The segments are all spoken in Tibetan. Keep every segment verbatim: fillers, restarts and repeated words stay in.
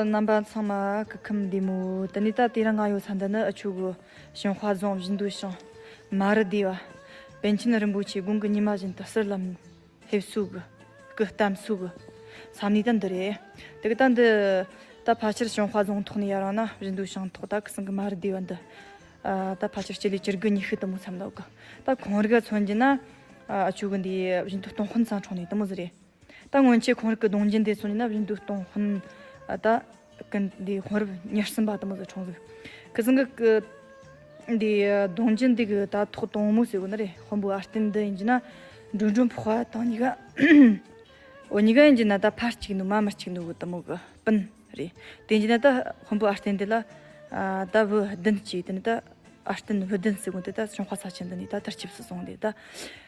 རྣམ་པ་ཚང་མ་སྐུ་ཁམས་བདེ་མོ། དེ་ནས་ད་དེ་རིང་ང་ཡོད་ས་འདི་ནི་ཨ་ཆོས་གི་ཞིང་ཁ་རྫོང་བཞི་མདོ་ཞང་མ་རུ་སྡེ་བ། པཎ་ཆེན་རིན་པོ་ཆེ་དགུང་གི་ཉི་མ་བཞིན་དུ་གསེར་ལམ་ཕེབས་སུ་གི་སྐུ་བལྟམས་སུ་གི་ས་གནས་ད་འདི་རེད། དེ་གི་ད་འདི་ད་ཕལ་ཆེར་ཞིང་ཁ་རྫོང་ཐོག་ནས་ཡར་བ་ན་བཞི་མདོ་ཞང་ཐོག་ད་ཁུ་སང་གི་མ་རུ་སྡེ་བ་འདི། ད་ཕལ་ཆེར་སྤྱི་ལེ་བཅུ་དགུ་ཉི་ཤུ་དུ་མོ་མཚམས་འདུག་གི། ད་ཁོང་རིག་མཚོན་གྱི་ན་ཨ་ཆོས་གི་འདི་བཞི་མདོ་སྟོང་དཔོན་ཚང་འཁྲུངས་ནས་དུ་མོ་ཟིག་རེད། ད་སྔོན་ཆད་ཁོང་རིག་གི་གདུང་རྒྱུན་དེ་ཚོ་ནི་ན་བཞིན་དུ་སྟོང་དཔོན་ད་ཀུན་འདི་དཔོན་རབས་ཉེར་གསུམ་པ་དུ་མོ་ཟིག་འཁྲུངས་ཟིག། ཁི་ཚང་གི་འདི་གདུང་རྒྱུན་འདི་གི་ད་ཐོག་དང་མོ་ཟེར་གོ་ནི་རེད། དཔོན་པོ་ཨ་བརྟན་འདི་ཡིན་གྱི་ན་འགྲོ་འགྲོ་འཕགས་པ་དང་གཉིས་ཀ། འོ་གཉིས་ཀ་ཡིན་གྱི་ན་ད་ཕ་གཅིག་ནུ་མ་མི་གཅིག་ནུ་གི་དུ་མོ་གི་སྤུན་རེད། དེ་ཡིན་གྱི་ན་ད་དཔོན་པོ་ཨ་བརྟན་འདི་ལ་ད་བུ་བདུན་གཅིག་དེ་ནི་ད། ཨ་བརྟན་བུ་བདུན་ཟེར་གོ་དེ་ད་ཞིང་ཁ་ས་ཆེན་འདི་ནས་ད་དར་ཁྱབ་སུ་སོང་དེ་ད་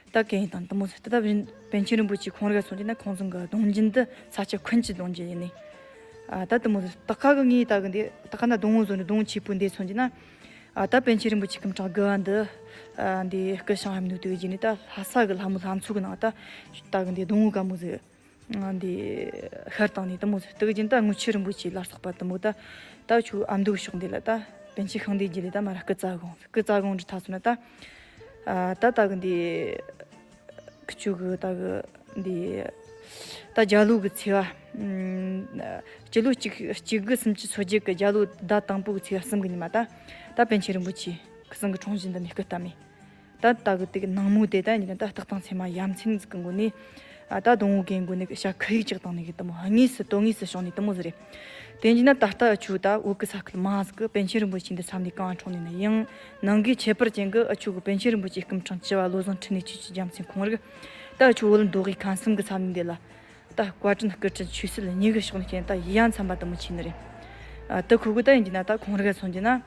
ད་གན་ཡིན་དང་དུ་མོ་ཟེར་དེ་ད་བཞིན་པཎ་ཆེན་རིན་པོ་ཆེ་ཁོང་ར་སོང་དེ་ན་ཁོང་ཚང་གི་གདུང་རྒྱུན་འདི་ས་ཆ་ཁུན་གྱི་གདུང་རྒྱུན་ཡིན་ནི། ཨ་ད་དུ་མོ་ཟེར་ད་ཁ་གི་ངའི་ད་གི་འདི་ད་ཁ་ན་གདུང་བོ་བཟོ་ནི་གདུང་ཆེ་པོ་འདི་སོང་གྱི་ན། ཨ་ད་པཎ་ཆེན་རིན་པོ་ཆེ་སྐུ་ཕྲེང་དགུ་བ་འདི་ཨ་འདི་སྐུ་ཞང་ཧམ་ནུ་དུ་གི་ནི་ད་ལྷ་ས་གི་ལྷ་མོ་ལྷ་མཚོ་གི་ནང་ད་ད་གི་འདི་གདུང་བོ་ག་མོ་ཟེར། འདི་ཤར་བཏང་ནས་དུ་མོ་ཟེར་དུ་གི་ན་ད་དངུལ་ཆུ་རིན་པོ་ཆེ་ལ་སོགས་པ་དུ་མོ་ད་ད་ཆུ་ཨ་མདོ་ཕྱོགས་འདི་ལ་ད་པཎ་ཆེན་ཤིང་འདི་རྒྱུད་ལས་ད་མ་ར་སྐུ་ཙ་གོང་སྐུ་ཙ་གོང་འདྲི་ཐ་སོང་ན་ད་ད་ད་གི་འདི་ཁུ་ཆུ་གི་ད་གི་འདི་ད་རྒྱ་ལོ་གི་ཚེས་པ་སྤྱི་ལོ་གཅིག་གཅིག་དགུ་སུམ་ཅུ་སོ་བརྒྱད་གི་རྒྱ་ལོ་ཟླ་དང་པོ་གི་ཚེས་པ་གསུམ་གི་ཉི་མ་ད་ད་པཎ་ཆེན་རིན་པོ་ཆེ་ཁུ་སང་གི་འཁྲུངས་གཞིས་འདི་ནས་སྐུ་བལྟམས་མེ། ད་ལྟ་གི་དེ་གི་ནང་མོ་དེ་ད་ཡིན་ན་ད་སྟག་ཐང་ཚེ་མ་ཡ་མཚན་ཟིག་གི་མགོ་ནས་ཨ་ད་སྡོང་བོ་གན་མགོ་ནས་ཤ་ཁ་ཡིག་ཅིག་བཏང་ནས་གི་དུ་མོ་དངོས་སུ་དོན་དངོས་སུ་བྱུང་ནས་དུ་མོ་ཟིག་རེད། དེ་ཡིན་ན་ད་ལྟ་ཨ་ཆུ་ད་བོད་གི་ས་ཁུལ་མང་ཟིག་གི་པཎ་ཆེན་རིན་པོ་ཆེ་འདི་ས་ནས་གང་འཁྲུངས་ནས་ན་ཡང་ནང་གི་ཁྱད་པར་ཅན་གི་ཨ་ཆུ་གི་པཎ་ཆེན་རིན་པོ་ཆེ་སྐུ་ཕྲེང་བཅུ་བ་བློ་བཟང་འཕྲིན་ལས་ཆོས་ཀྱི་རྒྱལ་མཚན་ཁོང་རིག་ད་ཨ་ཆུ་བོད་མདོ་དབུས་ཁམས་གསུམ་གི་ས་གནས་འདི་ལ་ད་བཀའ་དྲིན་སྐུ་དྲིན་ཆོས་སྲིད་གཉིས་གི་ཕྱོགས་ནས་ཀྱང་ད་ཡ་མཚན་པ་དུ་མོ་ཆེ་ནི་རེད། ཨ་ད་ཁུ་གུ་ད་ཡིན་གྱི་ན་ད་ཁོང་རིག་སོང་གྱི་ན།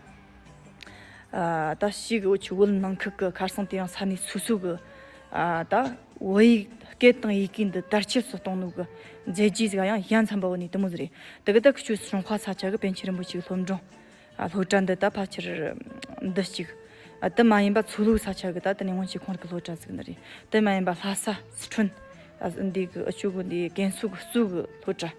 ཨ་ད་ཞིག་འུ་ཆུ་བོད་ནང་ཁུལ་གི་ཁར་སང་དེ་ཡང་ས་གནས་སོ་སོ་གི་ཨ་ད་བོད་ཡིག་སྐད་དང་ཡི་གེ་འདི་དར་ཁྱབ་སུ་གཏོང་ནོ་གི་མཛད་རྗེས་ཟིག་ཡང་ཡ་མཚན་པ་བོ་ནས་དུ་མོ་ཟིག་རེད། དེ་གི་ད་ཁུ་ཆུ་སྲུང་ཁ་ས་ཆ་གི་པཎ་ཆེན་རིན་པོ་ཆེ་གི་སློབ་འབྲིང་ཨ་སློབ་གྲྭ་འདི་ད་ཕལ་ཆེར་འདི་གཅིག་ཨ་དེ་མ་ཡིན་པ་མཚོ་ལྷོ་ས་ཆ་གི་ད་དེ་ནས་སྔོན་ཆད་ཁོང་རིག་གི་སློབ་གྲྭ་ཟིག་ནི་རེད། དེ་མ་ཡིན་པ་ལྷ་ས་སི་ཁྲོན་ཨ་འདི་གི་ཨ་ཆུ་གི་འདི་ཀན་སུའུ་གི་གཙོས་གི་སློབ་གྲྭ།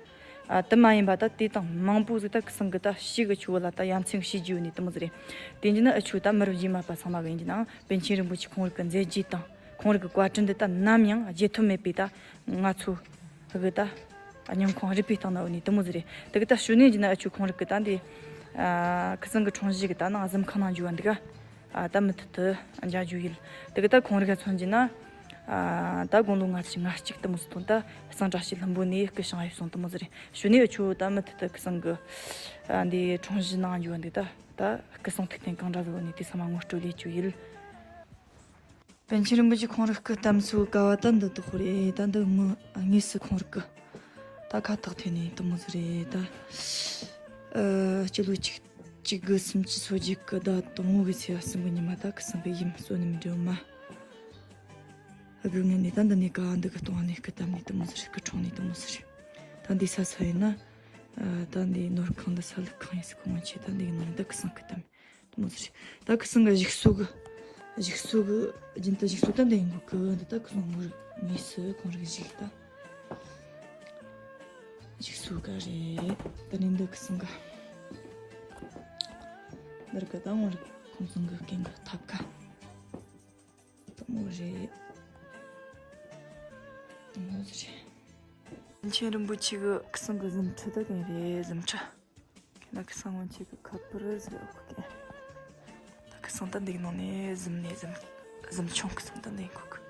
ཨ་དེ་མ་ཡིན་པ་ད་དེ་དང་མང་པོ་ཟིག་ད་ཁུ་སང་གི་ད་ཞིག་གི་ཆུ་བོ་ལ་ད་ཡ་མཚན་གི་ཞིག་རྒྱུ་ནི་དུ་མོ་ཟིག་རེད། དེ་ཡིན་ན་ཨ་ཆུ་ད་མི་རབས་རྗེས་མ་པ་ཚང་མ་གི་ཡིན་གྱི་ནའང་པཎ་ཆེན་རིན་པོ་ཆེ་ཁོང་རིག་གི་མཛད་རྗེས་དང་ཁོང་རིག་གི་བཀའ་དྲིན་འདི་ད་ནམ་ཡང་བརྗེད་ཐབས་མེད་པའི་ད་ང་ཚོ་གི་ད་སྙིང་ཁོང་རུས་པའི་གཏིང་ན་ཡོད་ནི་དུ་མོ་ཟིག་རེད། དེ་གི་ད་ཞུ་ནས་ཡིན་གྱི་ན་ཨ་ཆུ་ཁོང་རིག་གི་ད་འདི་ཨ་ཁུ་སང་གི་འཁྲུངས་གཞིས་གི་ད་ནང་གཟིམ་ཁང་ནང་འཇུ་བ་འདི་ག་ཨ་ད་མུ་མཐུད་དུ་མཇལ་རྒྱུ་ཡིན། དེ་གི་ད་ཁོང་རིག་མཚོན་གྱི་ན། ཨ་ད་དགུང་ལོ་ལྔ་བཅུ་ང་གཅིག་དུ་མོ་སུ་ཐོན་ད་གཙང་བཀྲ་ཤིས་ལྷུན་པོ་ནས་སྐུ་ཞང་ཡབ་སོང་དུ་མོ་ཟིག་རེད། ཞུ་ནས་ཨ་ཆུ་ད་མུ་མཐུད་དུ་ཁུ་སང་གི་ཨ་འདི་འཁྲུངས་གཞིས་ནང་འཇུ་བ་འདི་ད་ད་སྐུ་གསུང་ཐུགས་རྟེན་གང་འདྲ་ཟིག་ནས་དེ་ཚང་མ་ངོ་སྤྲོད་ལས་རྒྱུ་ཡིན། པཎ་ཆེན་རིན་པོ་ཆེ་ཁོང་རིག་སྐུ་བལྟམས་སུ་དཀའ་བ་ད་འདི་དག་རེད། ད་འདི་ངོ་དངོས་སུ་ཁོང་རིག་གི་ད་ཁ་ཐག་ཐེ་ནས་དུ་མོ་ཟིག་རེད། ད་ཨ་སྤྱི་ལོ་གཅིག་གཅིག་དགུ་སུམ་ཅུ་སོ་བརྒྱད་གི་ཟླ་དང་པོ་གི་ཚེས་པ་གསུམ་གི་ཉི་མ་ད་ཁུ་སང་གི་ཡུམ་བསོད་ནམས་སྒྲོལ་མ་སྒུག་ངན་ནས་ད་འདི་ནས་ཀ་འདི་གི་གཏོང་བ་ནས་སྐུ་བལྟམས་ནས་དུ་མོ་ཟིག་རེད། སྐུ་འཁྲུངས་ནས་དུ་མོ་ཟིག་རེད། ད་འདི་ས་ས་ཡིན་ན་ཨ་ད་འདི་ནོར་ཁང་འདི་ས་ལུག་ཁང་ཡིན་ཟེར་གོ། སྔོན་ཆད་ད་འདི་གི་ནང་ད་ཁུ་སང་སྐུ་བལྟམས། དུ་མོ་ཟིག་རེད། ད་ཁུ་སང་གི་བཞུགས་སོ་གི་བཞུགས་སོ་གི་རྒྱུན་དུ་བཞུགས་སོ་ད་འདི་ཡིན་གོ་གི། འདི་ད་ཁུ་སང་ངོར་དངོས་སུ་ཁོང་རིག་བཞུགས་ད་བཞུགས་སོ་ག་རེད། ད་ནི་འདི་ཁུ་སང་གི་འདིར་གི་ད་ངོར་ཁོང་ཚང་གི་རྐན་གི་ཐབ་ཀ་དུ་མོ་རེད། དུ་མོ་ཟིག་རེད། པཎ་ཆེན་རིན་པོ་ཆེ་གི་ཁུ་སང་གི་གཟིམ་ཁྲི་ད་གན་རེད། གཟིམ་ཁྲི། ཁྱེད་ན་ཁུ་སང་སྔོན་ཆད་ཀྱི་ཁ་པར་ཟེར་ཨོ་ཁུ་ཀེ། ད་ཁུ་སང་ད་འདི་ནང་ནས་གཟིམ་ནས་གཟིམ་གཟིམ་ཆུང་ཁུ་སང་ད་འདི་ཁུ་ཁུ།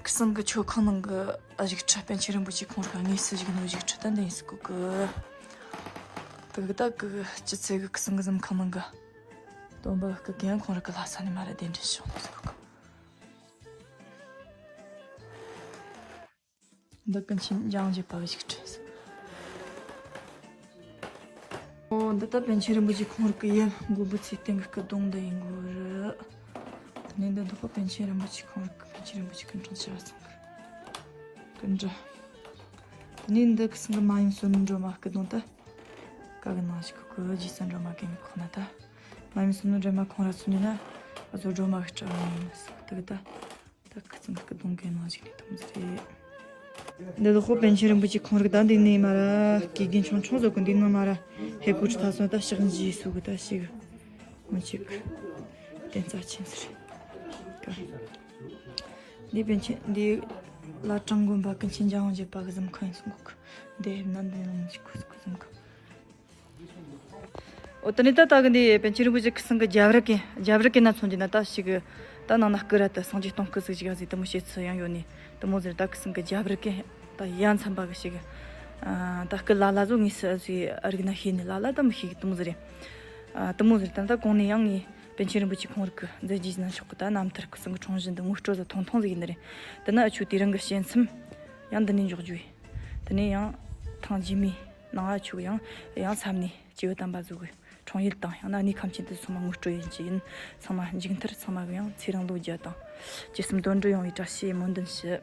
ཁུ་སང་གི་མཆོད་ཁང་ནང་གི་བཞུགས་ཁྲི་པཎ་ཆེན་རིན་པོ་ཆེ་ཁོང་རང་དངོས་སུ་བཞུགས་ནོ་བཞུགས་ཁྲི་ད་འདི་ཡིན་སུ་ཁུ་ཁུ། ད་གི་ད་གི་སྤྱི་ཚེ་གི་ཁུ་སང་གི་གཟིམ་ཁང་ནང་གི་སྟོན་པ་ཁུ་ཀེ་ཁོང་རང་གི་ལྷ་ས་ནས་མ་ར་གདན་འདྲེན་བྱུང་ནོ་སུ་ཁུ་ཁུ། འདི་ཀུན་མཁྱེན་འཇམ་བཞད་པ་བཞུགས་ཁྲི། ཨོ་འདི་ད་པཎ་ཆེན་རིན་པོ་ཆེ་ཁོང་རིག་གི་ཡབ་མགོན་པོ་ཚེ་བརྟན་གི་སྐུ་གདུང་འདི་ཡིན་དགོས་རེད། དེ་ནས་འདི་འདི་ཁོ་པཎ་ཆེན་རིན་པོ་ཆེ་ཁོང་རིག་གི་པཎ་ཆེན་རིན་པོ་ཆེ་སྐུ་འཁྲུངས་བྱས་པ་ཚང་གི་སྐུ་འདྲ། དེ་ནས་འདི་ཁུ་སང་གི་མ་ཡུམ་བསོད་ནམས་སྒྲོལ་མ་སྐུ་གདུང་ད་ཀ་གི་ནང་ཞིག་ཁུ་ཁུ་རྗེ་བཙུན་སྒྲོལ་མ་རྒན་གི་ཁོག་ན་ད་མ་ཡུམ་བསོད་ནམས་སྒྲོལ་མ་ཁོང་ར་ཚུ་ནི་ན་ཨ་ཟོ་སྒྲོལ་མ་གི་སྤྲ་བ་ཡིན་མི་སུ་ད་གི་ད། ད་ཁ་ཚང་གི་སྡོང་གའི་ནང་ཞིག་ནས་ཐུམ་ཟེར་རེད། འདི་ལོ་ཧོ་པཎ་ཆེན་རིན་པོ་ཆེ་ཁོང་རིག་ད་འདི་ནས་མ་ར་གི་རྒན་ཆུང་ཆུང་ཟོ་གི་འདི་ནང་མ་ར་ཧེ་གོ་ཁྲི་ཐ་སོང་ད་ཕྱག་འཇིགས་སུ་གི་ད་ཞིག་མི་ཅིག་དེ་རྩ་ཆེན་ཟེར་གི། འདི་པཎ་ཆེན་འདི་བླ་བྲང་དགོན་པ་ཀུན་མཁྱེན་འཇམ་དབྱངས་བཞད་པ་གི་གཟིམ་ཁང་ཡིན་སོང་གི། འདི་ན་འདི་ནང་ཅིག་ཁུ་ཁུ་གཟིམ་ཁང་། འོ་དེ་ནས་ད་ལྟ་གི་འདི་པཎ་ཆེན་རིན་པོ་ཆེ་ཁི་སང་གི་རྒྱབ་རི་གི་རྒྱབ་རི་གི་ན་མཚོན་གྱི་ན་ད་ཞིག་གི་ད་ནང་ན་སྐུ་ར་ད་སངས་རྒྱས་སྟོང་སྐུ་ཟིག་ཅིག་ཟིག་དེ་མོ་བཤད་ཚུལ་ཡང་ཡོད་ནི་དེ་མོ་ཟེར། ད་ཁི་སང་གི་རྒྱབ་རི་གི་ད་ཡ་མཚན་པ་གི་ཞིག་གི་ད་སྐུ་ལ་ལ་ཟོ་ངས་སུ་ཟིག་རིག་ན་ཤེས་ནི་ལ་ལ་ད་མི་ཤེས་གི་དེ་མོ་ཟེར། དེ་མོ་ཟེར་ད་ད་གོང་ནས་ཡང་ངས་པཎ་ཆེན་རིན་པོ་ཆེ་ཁོང་རིག་གི་མཛད་རྗེས་ན་ཤོག་གི་ད་རྣམ་ཐར་ཁི་སང་གི་འཁྲུངས་གཞི་འདི་ངོ་སྤྲོད་ཟིག་ཐུང་ཐུང་ཟིག་ཡིན་ནི་རེད། དེ་ན་ཨ་ཆུ་དེ་རིང་གི་བཤད་མཚམས་ཡང་འདི་ནས་འཇོག་རྒྱུ་ཡིན། དེ་ནས་ཡང་ཐེངས་རྗེས་མའི་ནང་ཨ་ཆུ་ཡང་ཡང་བསམ་ནས་སྐྱེས་བུ་དམ་པ་ཟིག་གི་འཁྲུངས་ཡུལ་དང་ཡང་ན་གནས་ཁམས་ཆེན་དུ་ཚང་མ་ངོ་སྤྲོད་ཡིན་གྱི་ཡིན། ཚང་མ་མཇུག་མཐར་ཚང་མ་གི་ཡང་ཚེ་རིང་ལོ་བརྒྱ་དང་ཇི་སྲིད་དོན་འགྲུབ་ཡོང་བའི་བཀྲ་ཤིས་སྨོན་འདུན་ཞུ།